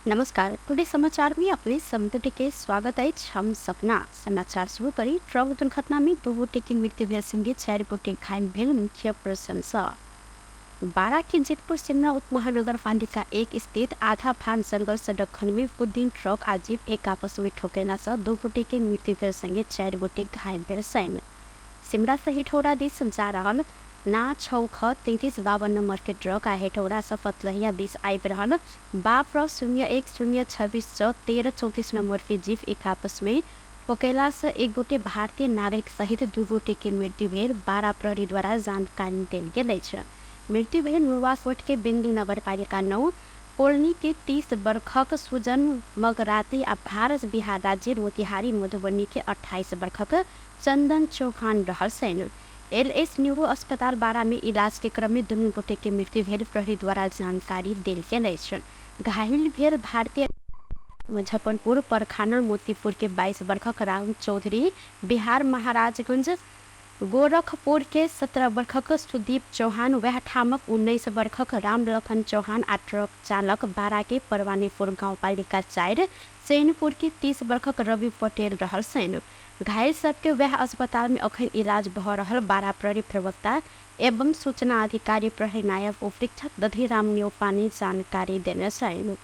नमस्कार, टुडे समाचार में अपने समृद्धि के स्वागत अछि। हम सपना समाचार शुरू करी। ट्रक दुर्घटना में 2 गोटे के मृत्यु भेल संगे 4 गोटे घायल भेल मुख्य प्रशंसा। बारा के जेतपुर सिमरा उप महानगर पालिका 1 स्थित आधा फान जंगल सड़क खंड में बुधदिन ट्रक आ जीप एक आपस में ठोकेला से 2 गोटे के मृत्यु भेल संगे 4 गोटे घायल भेल सैन। सिमरा से हेठौरा दिस जा रहल ना 6 ख 3352 नंबर के ट्रक आ हेठौरा से फतलहिया दिस आबि रहल बाप र 0 1 0 26 च 13 34 नंबर के जीप एक आपस में ठोकेला से एक गोटे भारतीय नागरिक सहित 2 गोटे के मृत्यु भेल 12 प्रहरी द्वारा जानकारी देल गेल अछि। मृत्यु भेल नुवाकोट के बिंदु नगरपालिका 9 कोलनी के 30 बरखक सुजन मगराती आ भारत बिहार राज्य मोतिहारी मधुबनी के 28 बरखक चंदन चौहान रहल छनि। एलएस न्यूरो अस्पताल बारा में इलाज के क्रम में दुनू गोटे के मृत्यु भेल प्रहरी द्वारा जानकारी देल गेल अछि। घायल भेल भारतीय मुजफ्फरपुर परखाना मोतीपुर के 22 बरखक राहुल चौधरी, बिहार महाराजगंज गोरखपुर के 17 बरखक सुदीप चौहान, वएह ठामक 19 बरखक रामलखन चौहान आ ट्रक चालक बारा के परवानीपुर गाउँपालिका 4 चैनपुर के 30 बरखक रवि पटेल रहल छनि। घायल सबके वएह अस्पताल में अखन इलाज भ रहल बारा प्रहरी प्रवक्ता एवं सूचना अधिकारी प्रहरी नायब उपरीक्षक दधिराम न्यौपाने जानकारी देने छनि।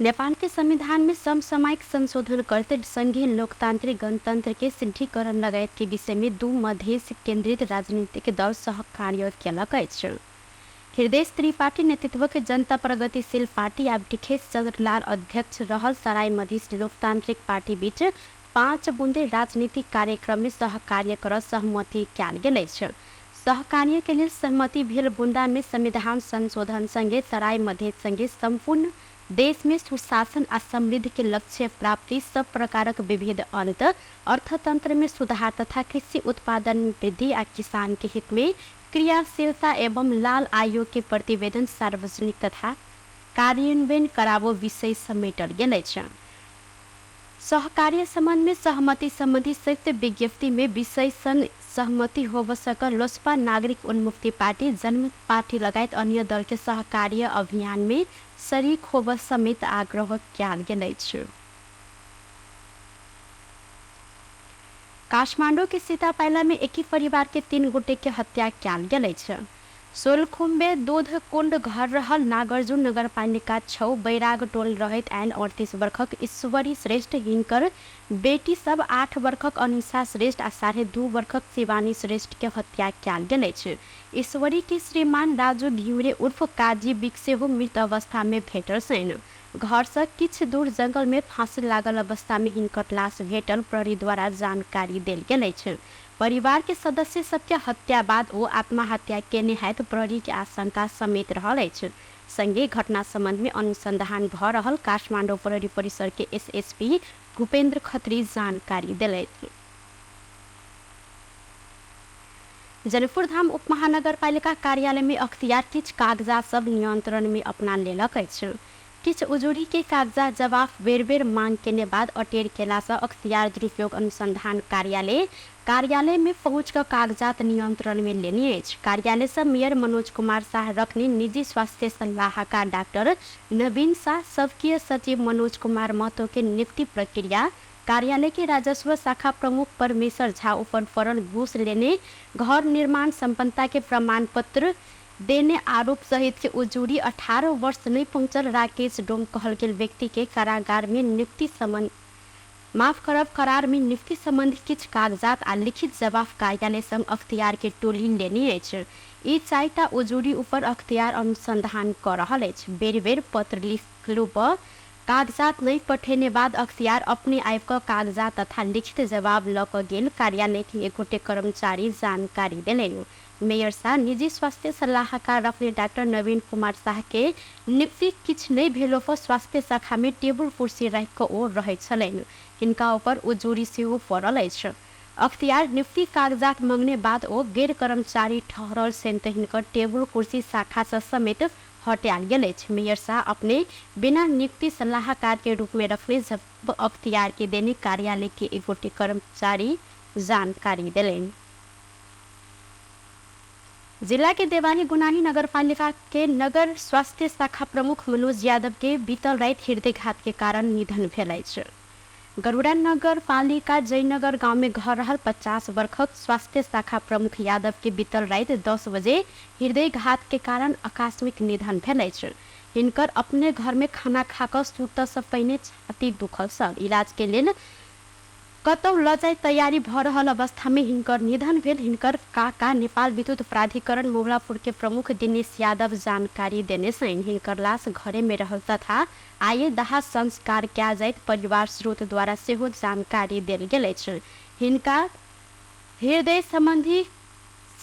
नेपाल के संविधान में समसामयिक संशोधन करते संघीय लोकतांत्रिक गणतंत्र के सुदृढ़ीकरण लगायत के विषय में 2 मधेश केंद्रित राजनीतिक दल सहकार्य केलक अछि। हृदय त्रिपाठी नेतृत्व के जनता प्रगतिशील पार्टी आ भिखेश चन्द्रलाल अध्यक्ष रहल सराय मधेश लोकतांत्रिक पार्टी बीच 5 बुंदे राजनीतिक कार्यक्रम में सहकार्य कर सहमति कयल गेल अछि। सहकार्य के लेल सहमति भेल बुंदा में संविधान संशोधन संगे तराई मधेश संगे संपूर्ण देश में सुशासन आ समृद्धि के लक्ष्य प्राप्ति, सब प्रकारक विभेद अंत, अर्थतंत्र में सुधार तथा कृषि उत्पादन में वृद्धि आ किसान के हित में क्रियाशीलता एवं लाल आयोग के प्रतिवेदन सार्वजनिक तथा कार्यान्वयन कराबो विषय समेटल गेल अछि। सहकार्य संबंध में सहमति संबंधी संयुक्त विज्ञप्ति में विषय सन सहमति होब सकल लोसपा, नागरिक उन्मुक्ति पार्टी, जनमत पार्टी लगायत अन्य दल के सहकार्य अभियान में शरीक होब समेत आग्रह कयल गेल अछि। काठमांडू के सीतापाइला में एक ही परिवार के 3 गोटे के हत्या कयल गेल अछि। सोलखुम्बे दूध कुंड घर रहल नागार्जुन नगरपालिका 6 बैराग टोल रहैत आयल 38 बरखक ईश्वरी श्रेष्ठ, हिनकर बेटी सब 8 बरखक अनिशा श्रेष्ठ आ 2.5 बरखक शिवानी श्रेष्ठ के हत्या कयल गेल अछि। ईश्वरी के श्रीमान राजू घिमिरे उर्फ काजी बिक सेहो मृत अवस्था में भेटल छनि। घर से किछु दूर जंगल में फांसी लागल अवस्था में हिनकर लाश भेटल प्रहरी द्वारा जानकारी देल गेल अछि। परिवार के सदस्य सबके हत्या बाद ओ आत्महत्या केने हैत प्रहरी के आशंका समेत रहल अछि। संगे घटना संबंध में अनुसंधान भ रहल काठमांडू प्रहरी परिसर के एसएसपी भूपेंद्र खत्री जानकारी देलथि। जनकपुरधाम उपमहानगरपालिका कार्यालय में अख्तियार किछु कागजात सब नियंत्रण में अपना लेलक अछि। किछु उजुरी के कागजात जवाफ बेर बेर मांग केने बाद अटेर केला सँ अख्तियार दुरुपयोग अनुसंधान कार्यालय कार्यालय में पहुँच क कागजात नियंत्रण में लेने अछि। कार्यालय सँ मेयर मनोज कुमार साह रखने निजी स्वास्थ्य सलाहकार डाक्टर नवीन साह, सबकीय सचिव मनोज कुमार महतो के नियुक्ति प्रक्रिया, कार्यालय के राजस्व शाखा प्रमुख परमेश्वर झा ऊपर पड़ल घूस लेने, घर निर्माण संपन्नता के प्रमाण पत्र देने आरोप सहित के उजूरी 18 वर्ष नहीं पहुंचल राकेश डोम कहल गेल व्यक्ति के कारागार में नियुक्ति संबंध माफ करब करार में नियुक्ति संबंधी किछु कागजात आ लिखित जवाफ कार्यालय संग अख्तियार के टोली लेने अछि। ई 4टा उजूरी ऊपर अख्तियार अनुसंधान क रहल अछि। बेर बेर पत्र लिखलो पर कागजात नहि पठेने बाद अख्तियार अपने आबि क कागजात तथा लिखित जवाब ल क गेल कार्यालय के एक गोटे कर्मचारी जानकारी देलनि। मेयर साह निजी स्वास्थ्य सलाहकार रखने डाक्टर नवीन कुमार साह के नियुक्ति किछु नहि भेलो पर स्वास्थ्य शाखा में टेबुल कुर्सी राखि क ओ रहैत छलनि। हिनका ऊपर उजूरी सेहो पड़ल अछि। अख्तियार नियुक्ति कागजात मंगने बाद ओ गैर कर्मचारी ठहरल सेन त हिनकर टेबुल कुर्सी शाखा स समेत हटायल गेल अछि। मेयर साह अपने बिना नियुक्ति सलाहकार के रूप में रखने जवाब अख्तियार के देने कार्यालय के एक गोटे कर्मचारी जानकारी देलनि। जिला के देवानी गुनाही नगरपालिका के नगर स्वास्थ्य शाखा प्रमुख मनोज यादव के बीतल राति हृदयघात के कारण निधन भेल अछि। गरुड़ा नगर पालिका जयनगर गांव में घर रहल 50 वर्षक स्वास्थ्य शाखा प्रमुख यादव के बीतल राति 10 बजे हृदयघात के कारण आकस्मिक निधन भेल अछि। हिनकर अपने घर में खाना खाकऽ सुतऽ से पहिने छाती दुखल छल। इलाज के लेल कतौ लऽ जाय तैयारी भऽ रहल अवस्था में हिनकर निधन भेल। हिनकर काका नेपाल विद्युत प्राधिकरण मोगलापुर के प्रमुख दिनेश यादव जानकारी देने छनि। हिनकर लाश घरे में रहल तथा आइए दाह संस्कार कयल जाइत परिवार स्रोत द्वारा सेहो जानकारी देल गेल अछि। हिनका हृदय संबंधी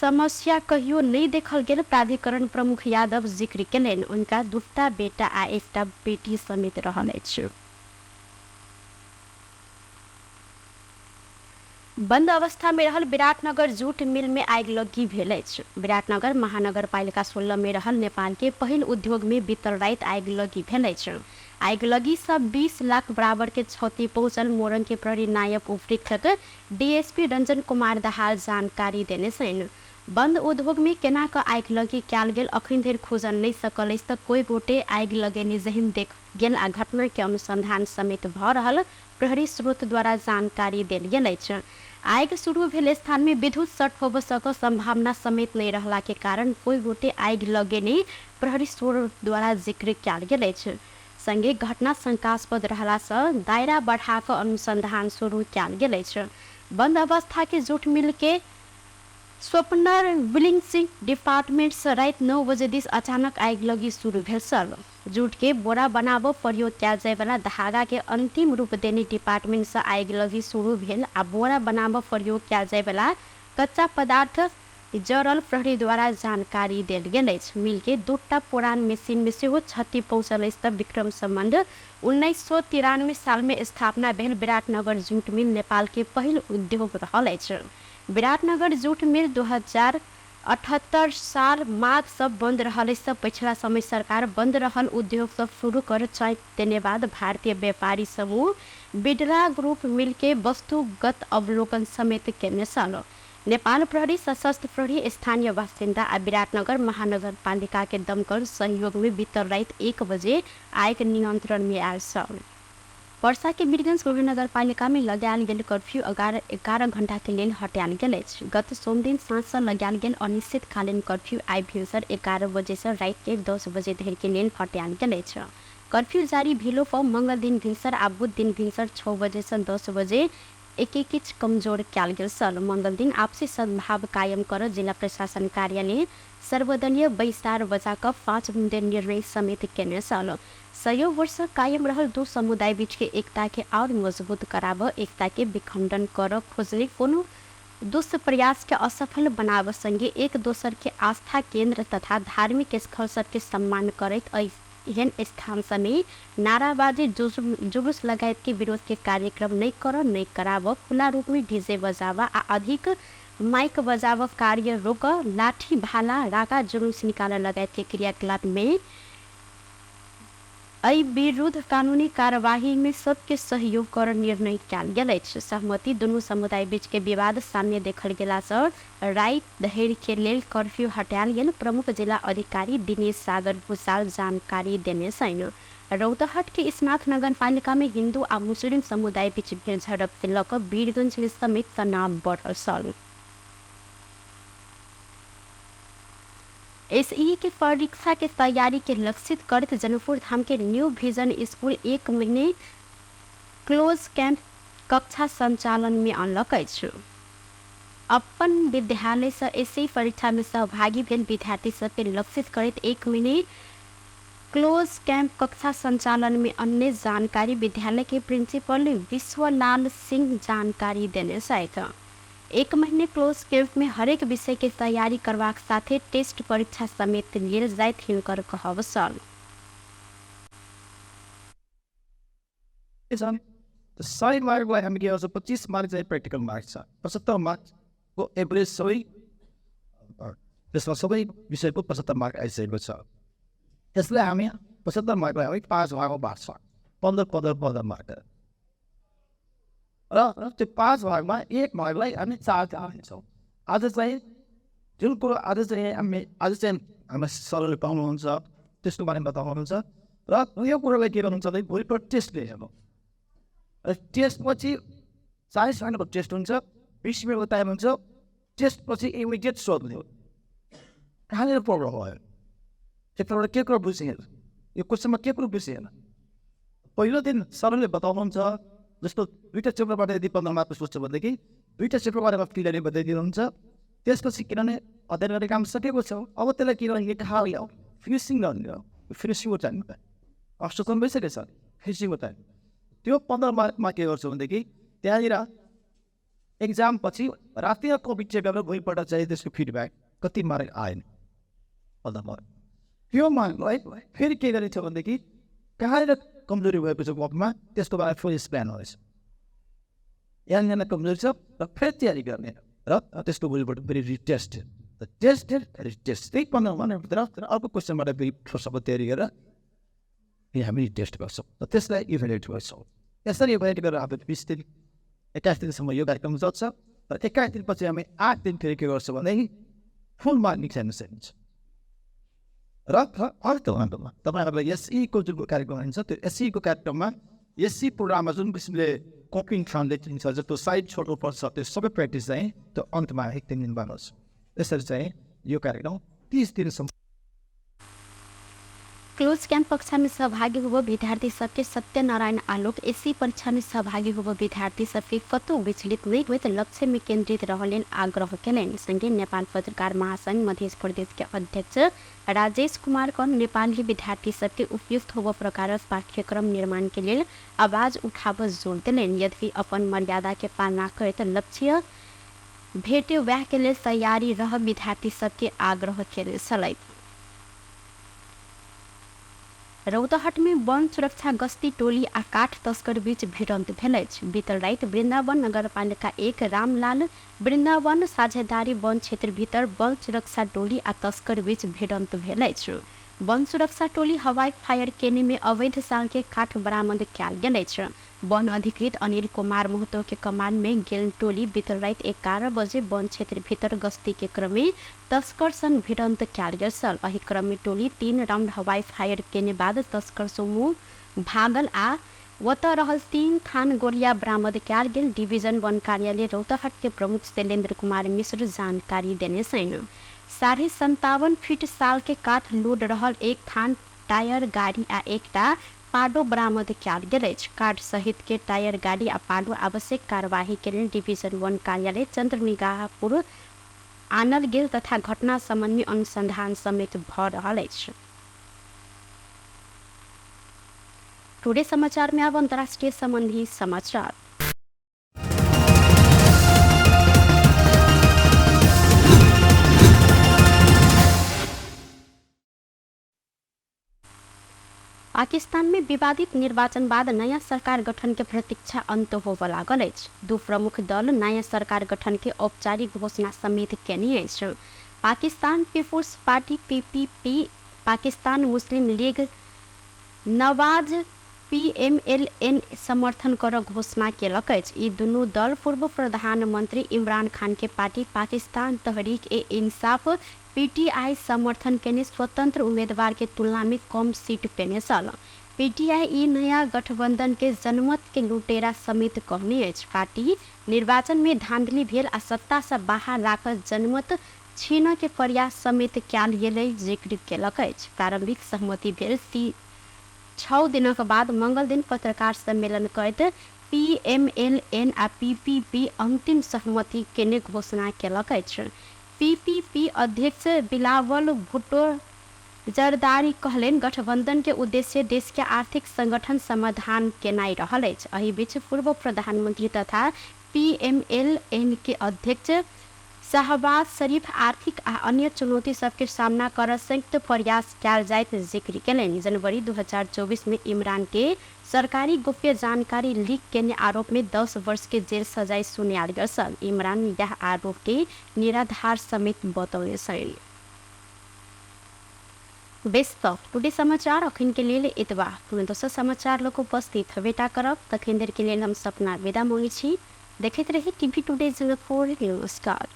समस्या कहियो नहि देखल गेल प्राधिकरण प्रमुख यादव जिक्र केलनि। उनका 2टा बेटा आ 1टा बेटी समेत रहल अछि। बंद अवस्था में रहल विराटनगर जूट मिल में आगिलगी भेल अछि। विराटनगर महानगरपालिका 16 में रहल नेपाल के पहिल उद्योग में बीतल राति आगिलगी भेल अछि। आगिलगी से 20 लाख बराबर के क्षति पहुंचल मोरंग के प्रहरी नायब उपरीक्षक डीएसपी रंजन कुमार दाहाल जानकारी देने छनि। बंद उद्योग में केना क आगिलगी कयल गेल अखन धरि खोजल नहि सकल अछि त कोई गोटे आगि लगेने जहिन देख गेल आ घटना के अनुसंधान समेत भ रहल प्रहरी स्रोत द्वारा जानकारी देल गेल अछि। आगि शुरू भेल स्थान में विद्युत शॉर्ट होबय क संभावना समेत नहि रहला के कारण कोई गोटे आगि लगेने प्रहरी स्रोत द्वारा जिक्र कयल गेल अछि। संगे घटना शंकास्पद रहला सँ दायरा बढ़ा क अनुसंधान शुरू कयल गेल अछि। बंद अवस्था के जूट मिल के स्वप्नर विलिंग डिपार्टमेंट से राति 9 बजे दिस अचानक आगिलगी शुरू भेल छल। जूट के बोरा बनाबऽ प्रयोग कयल जाय वाला धागा के अंतिम रूप देने डिपार्टमेंट से आगिलगी शुरू भेल आ बोरा बनाबऽ प्रयोग कयल जाय वाला कच्चा पदार्थ जरल प्रहरी द्वारा जानकारी देल गेल अछि। मिल के 2टा पुरान मशीन में सेहो क्षति पहुंचल अछि त विक्रम संबंध 1993 साल में स्थापना भेल विराटनगर जूट मिल नेपाल के पहिल उद्योग रहल अछि। विराटनगर जूट मिल 2078 साल माघ सब बंद रहल अछि त पछिला समय सरकार बंद रहल उद्योग सब शुरू कर चैत देने बाद भारतीय व्यापारी समूह बिड़ला ग्रुप मिल के वस्तुगत अवलोकन समेत केने छल। नेपाल प्रहरी, सशस्त्र प्रहरी, स्थानीय बासिन्दा आ विराटनगर महानगरपालिका के दमकल सहयोग में बीतल राति 1 बजे आगि नियंत्रण में आयल छल। वर्षा के वीरगंज महानगरपालिका में लगायल गेल कर्फ्यू 11 घंटा के लेल हटायल गेल अछि। गत सोमदिन साँझ से लगायल गेल अनिश्चितकालीन कर्फ्यू आइ भिनसर 11 बजे से राति के 10 बजे धरि के लेल हटायल गेल अछि। कर्फ्यू जारी भेलो पर मंगल दिन भिनसर आ बुध दिन भिनसर 6 बजे से 10 बजे एक किछु कमजोर कयल गेल छल। मंगल दिन आपसी सद्भाव कायम कर जिला प्रशासन कार्यालय सर्वदलीय बैसार बजा क 5 बुंदे निर्णय समेत केने छल। सयौं वर्ष कायम रहल दू समुदाय बीच के एकता के और मजबूत कराब, एकता के विखंडन कर खोजने कोनो दुष्प्रयास के असफल बनाब संगे एक दोसर के आस्था केंद्र तथा धार्मिक स्थल सबके सम्मान करैत एहन स्थान सबमे नाराबाजी, जुलूस लगायत के विरोध के कार्यक्रम नहीं कर नहीं कराब, खुला रूप में डीजे बजावा आ अधिक माइक बजाव कार्य रोक, लाठी भाला राका जुलूस निकाल लगायत के क्रियाकलाप में एहि विरुद्ध कानूनी कार्यवाही में सबके सहयोग कर निर्णय कयल गेल अछि। सहमति दुनू समुदाय बीच के विवाद साम्य देखल गेला सँ राति धरि के लेल कर्फ्यू हटायल गेल प्रमुख जिला अधिकारी दिनेश सागर भूषाल जानकारी देने छनि। रौतहट के स्नाथ नगरपालिका में हिंदू आ मुस्लिम समुदाय बीच भेल झड़प के लऽ कऽ वीरगंज में समेत तनाव बढ़ल छल। एसईई के परीक्षा के तैयारी के लक्षित करैत जनकपुर धाम के न्यू विजन स्कूल 1 महीने क्लोज कैंप कक्षा संचालन में अनलक अछि। अपन विद्यालय से एसईई परीक्षा में सहभागी भेल विद्यार्थी सबके लक्षित करैत 1 महीने क्लोज कैंप कक्षा संचालन में अन्य जानकारी विद्यालय के प्रिंसिपल विश्वलाल सिंह जानकारी देने छथि। 1 महीने क्लोज कैंप में हरेक विषय के तैयारी करबाक साथे टेस्ट परीक्षा समेत लेल जाइत हिनकर कहब छल। 100 मार्कलाई हामी के गर्छौँ, 25 मार्क चाहिँ प्र्याक्टिकल मार्क छ, 75 मार्कको एभरेज सबै त्यसमा सबै विषयको 75 मार्क आइसकेको छ। त्यसलाई हामी 75 मार्कलाई हामी 5 भागमा बाँड्छौँ, 15 15 15 मार्क, र त्यो 5 भागमा 1 भागलाई हामी 4 दिन्छौँ। आज चाहिँ जुन कुरो आज चाहिँ हामी आज चाहिँ हाम्रो सरले पाउनुहुन्छ त्यसको बारेमा बताउनुहुन्छ र यो कुरोलाई के गर्नुहुन्छ भने भोलिपल्ट टेस्ट लिएर र टेस्टपछि 40 मिनटको टेस्ट हुन्छ, 20 मिनटको टाइम हुन्छ। टेस्टपछि इमिडिएट सोध्ने हो कहाँनिर प्रब्लम भयो, त्यहाँबाट के कुरो बुझेन, यो क्वेसनमा के कुरो बुझेन। पहिलो दिन सरले बताउनुहुन्छ, जस्तो दुईवटा च्याप्टरबाट यदि 15 मार्क सोध्छ भनेदेखि दुईवटा च्याप्टरबाट क्लियरली बताइदिनुहुन्छ। त्यसपछि किनभने अध्ययन गर्ने काम सकेको छ, अब त्यसलाई के गर्ने, निकाल्यो फिनिसिङ गर्ने हो, फिनिसिङको टाइम अष्टम भइसकेको छ, फिनिसिङको टाइम। त्यो 15 मार्कमा के गर्छ भनेदेखि त्यहाँनिर एक्जाम पछि राति कपी चेक गरेर भोलिपल्ट चाहिँ त्यसको फिडब्याक कति मार्क आएन 15 मार्क। त्यो मार्कलाई फेरि के गरेको छ भनेदेखि कहाँनिर कमजोरी भएको छ कपीमा त्यसको बारेमा फुल एक्सप्लेन हुनेछ, यहाँनिर कमजोरी छ र फेरि तयारी गर्ने र त्यसको भोलिपल्ट फेरि रिटेस्ट, टेस्ट रिटेस्ट, त्यही 15 मार्कभित्र अर्को क्वेसनबाट फेरि सबै तयारी गरेर फेरि हामी टेस्ट गर्छौँ र त्यसलाई इभ्यालुएट गर्छौँ। यसरी इभ्यालुएट गरेर हामी 20 दिन 21 दिनसम्म यो कार्यक्रम चल्छ र 21 दिनपछि हामी 8 दिन फेरि के गर्छौँ भनेदेखि फुल मार्क इक्जामिनेसन हुन्छ। र अर्को तपाईँहरूलाई एसईको जुन कार्यक्रम हुन्छ त्यो एसईको कार्यक्रममा एसई प्रोग्राममा जुन किसिमले कपिङ ट्रान्सलेटिङ छ, जस्तो साइड छोड्नुपर्छ, त्यो सबै प्र्याक्टिस चाहिँ त्यो अन्तमा 1-3 दिन गर्नुहोस्। यसरी चाहिँ यो कार्यक्रम 30 दिनसम्म। क्लोज क्याम्प कक्षा में सहभागी हुआ विद्यार्थी सबके सत्यनारायण आलोक एसी परीक्षा में सहभागी हुआ विद्यार्थी सबके कतौ विचलित नहीं हुए लक्ष्य में केंद्रित रहने आग्रह केलनि। संगे नेपाल पत्रकार महासंघ मध्य प्रदेश के अध्यक्ष राजेश कुमार कर्ण नेपाली विद्यार्थी सबके उपयुक्त हुआ प्रकार पाठ्यक्रम निर्माण के लिए आवाज उठाव जोर देलनि। यद्यपि अपन मर्यादा के पालना करैत लक्ष्य भेटे वह के लिए तैयारी रह विद्यार्थी सबके आग्रह केने छलथि। रौतहट में वन सुरक्षा गस्ती टोली आ काठ तस्कर बीच भिड़ंत भेल अछि। बीतल राति वृंदावन नगरपालिका 1 रामलाल वृंदावन साझेदारी वन क्षेत्र भीतर वन सुरक्षा टोली आ तस्कर बीच भिड़ंत भेल अछि। वन सुरक्षा टोली हवाई फायर केने में अवैध साल के काठ बरामद कयल गेल अछि। वन अधिकृत अनिल कुमार महतो के कमान में गेल टोली बीतल राति 11 बजे वन क्षेत्र भीतर गस्ती के क्रम में तस्कर संग भिड़ंत कयल गेल छल। एहि क्रम में टोली 3 राउंड हवाई फायर केने बाद तस्कर समूह भागल आ ओतऽ रहल 3 थान गोलिया बरामद कयल गेल। डिवीजन वन कार्यालय रौतहट के प्रमुख शैलेंद्र कुमार मिश्र जानकारी देने छनि। 57.5 फीट साल के काठ लोड रहल 1 थान टायर गाड़ी आ एकटा पाडो बरामद कयल गेल अछि। काठ सहित के टायर गाड़ी आ पाडो आवश्यक कार्यवाही के लेल डिवीजन वन कार्यालय चंद्रनिगाहपुर आनल गेल तथा घटना संबंधी अनुसंधान समेत भ रहल अछि। टुडे समाचार में अब अंतर्राष्ट्रीय संबंधी समाचार। पाकिस्तान में विवादित निर्वाचन बाद नया सरकार गठन के प्रतीक्षा अंत होबय लागल अछि। दू प्रमुख दल नया सरकार गठन के औपचारिक घोषणा समेत केने अछि। Pakistan Peoples Party PPP, Pakistan Muslim League Nawaz PMLN समर्थन कर घोषणा केलक अछि। ई दुनू दल पूर्व प्रधानमंत्री इमरान खान के पार्टी पाकिस्तान तहरीक ए इंसाफ पीटीआई समर्थन केने स्वतंत्र उम्मीदवार के तुलना में कम सीट पेने छल। पीटीआई ई नया गठबंधन के जनमत के लुटेरा समेत कहने अछि। पार्टी निर्वाचन में धांधली भेल आ सत्ता से बाहर राखल जनमत छीन के प्रयास समेत कयल गेलै जिक्र केलक अछि। प्रारंभिक सहमति भेल 6 दिनक बाद मंगल दिन पत्रकार सम्मेलन करैत पीएमएलएन आ पीपीपी अंतिम सहमति केने घोषणा केलक अछि। पीपीपी अध्यक्ष बिलावल भुट्टो जरदारी कहलनि गठबंधन के उद्देश्य देश के आर्थिक संगठन समाधान केनाइ रहल अछि। एहि बीच पूर्व प्रधानमंत्री तथा पीएमएलएन के अध्यक्ष शाहबाज शरीफ आर्थिक आ अन्य चुनौती सबके सामना कर संयुक्त प्रयास कयल जाइत जिक्र केलनि। जनवरी 2024 में इमरान के सरकारी गोप्य जानकारी लीक केने आरोप में 10 वर्ष के जेल सजाय सुनायल गेल छल। इमरान यह आरोप के निराधार समेत बतौने छनि। बेस त टुडे समाचार अखन के लेल एतबा। पुनः दोसर समाचार लोक उपस्थित हेबेटा करब। तखन देर के लेल हम सपना विदा मांगै छी। देखैत रही टीवी टुडे 04। नमस्कार।